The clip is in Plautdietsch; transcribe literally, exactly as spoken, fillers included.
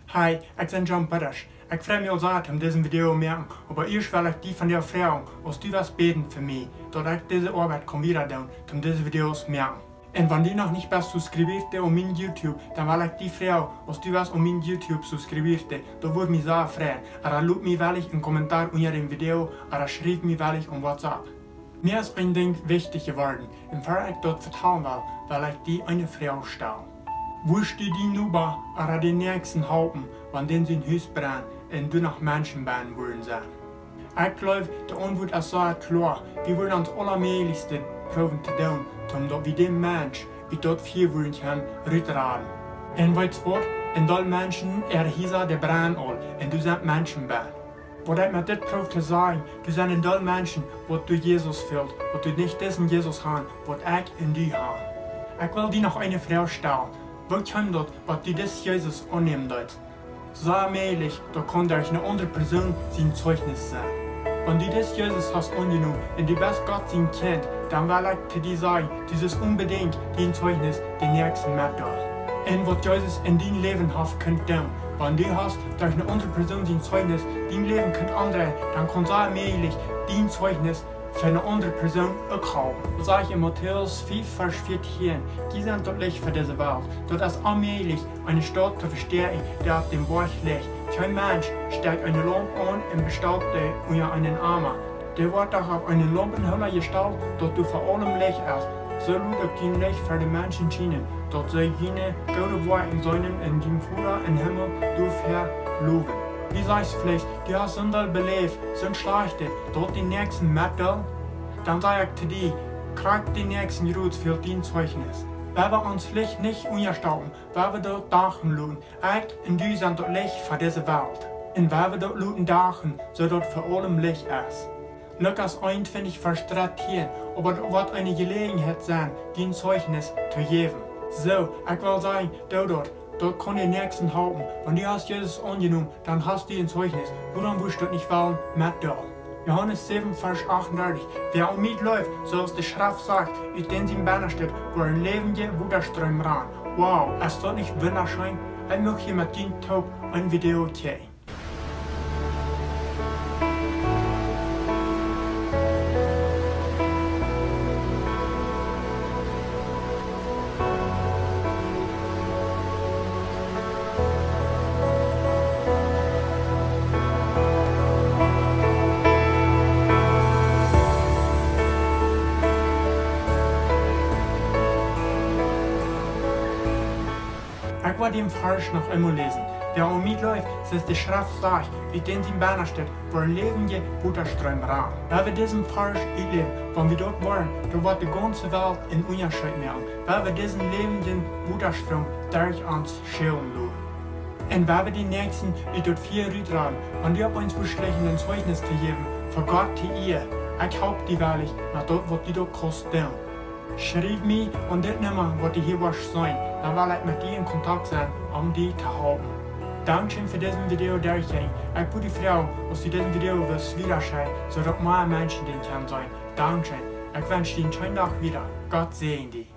Hi, ekj sie John Peters. Ekj frei mie aul sea, om dise Video to moaken, oba ieescht well ekj die vondoag froagen, aus du west bäden fa mie, daut ekj dise Oabeit kaun wieda doonen, om dise Videos to moaken. Un wan du noch nich best subscribed opp mien YouTube, dan well ekj die froagen, aus du west opp mien YouTube subscribed, daut wudd mie sea freien. Ooda lot mie wellich een Kommentar unja dän Video, ooda schriew mie wellich opp WhatsApp. Mie es een Dinkj wichtich jeworden, un ea ekj daut vetalen well, well ekj die eene Froag stalen. Wurscht du dienen Noba ooda dän Näakjsten halpen, wan dän sien Hus brennt un doa noch Menschen bennen wudden sennen? Ekj jleew, de Auntwuat es sea kloa. Wie wudden ons aulamäajlichstet proowen to doonen, om daut wie dän Mensch ut daut Fia wudden kjennen rutraden. Un weetst waut? Een Deel Menschen äare Hiesa, dee brennen aul, un doa sent Menschen bennen. Waut ekj met dit proow to sajen, doa sent een Deel Menschen, waut doa Jesus fält, waut doa nich disen Jesus haben, waut ekj un du haben. Ekj well die noch eene Froag stalen. Woo kjeem daut, daut du disen Jesus aunnämen deetst? Sea mäajlich, daut kunn derch eene aundre Persoon sien Zeichnis sennen. Wan du disen Jesus hast aunjenomen un du best Gott sien Kjint, dan well ekj to die sajen, du saust onbedinjt dien Zeichnis dän Näakjsten metdeelen. Un waut Jesus en dien Läwen haft kunt doonen. Wan du hast derch eene aundre Persoon sien Zeichnis dien Läwen kunt endren, dan kaun sea mäajlich dien Zeichnis fa eene aundre Persoon uk halpen. Daut sajcht en Matäus fief, Varsch vieetieen: Jie sent daut Licht fa dise Welt. Daut es onmäajlich, eene Staut to vestäakjen, dee opp dän Boajch licht. Kjeen Mensch stekjt eene Laump aun un bestalt dee unja eenen Eema. Dee woat doch opp eenen Laumpenhoola jestalt, daut doa fa aulem Licht es. Soo lot uk jun Licht fa de Menschen schienen, daut see june goode Woakjen seenen un jun Voda em Himmel doafäa lowen. Du sajchst veleicht, du hast soon Deel beläft, soon schlajchtet, daut dän Näakjsten metdeelen? Dan saj ekj to die, krakjt dän Näakjsten jrod fält dien Zeichnis. Wan wie ons Licht nich unjastalen, wan wie daut dachen loten, ekj un du sent daut Licht fa dise Welt. Un wan wie daut loten dachen, soo daut fa aulem Licht es. Lukas eenuntwintich, Varsch dartieen: Oba daut woat eene Jeläajenheit sennen, dien Zeichnis to jäwen. Soo, ekj well sajen, doo daut. Daut kaun dän Näakjsten halpen. Wan du hast Jesus aunjenomen, dan hast du een Zeichnis. Wuarom wurscht du daut nich wellen metdeelen? Johanes säwen, Varsch achtundartich: Wäa aun mie jleeft, soo aus de Schreft sajcht, ut däm sien Bennastet woaren läwendje Wotastroom rannen. Wow, es daut nich wundascheen? Ekj mucht hia met die toop een Video kjikjen. Ekj well dän Varsch noch eemol läsen. Wäa aun mie jleeft, soo aus de Schreft sajcht, ut däm sien Bennastet woaren läwendje Wotastroom rannen. Wan wie disen Varsch utläwen, wan wie daut woaren, dan woat de gaunze Welt een Unjascheet moaken. Wan wie disen läwendjen Wotastroom derch ons schellen loten. Un wan wie dän Näakjsten ut daut Fia rutraden, wan du opp eemol wurscht lichten een Zeichnis to jäwen, fa Gott to Ea, ekj halp die wellich met daut, waut die daut kost doonen. Schriew mie aun dit Numma, waut du hia woascht seenen, dan well ekj met die en Kontakt sennen, om die to halpen. Dankscheen fa disen Video derchkjikjen. Ekj wudd die froagen, aus du disen Video wurscht wieda schekjen, soo daut mea Menschen dän kjennen seenen. Dankscheen. Ekj wensch die een scheenen Dach wieda. Gott säajen die.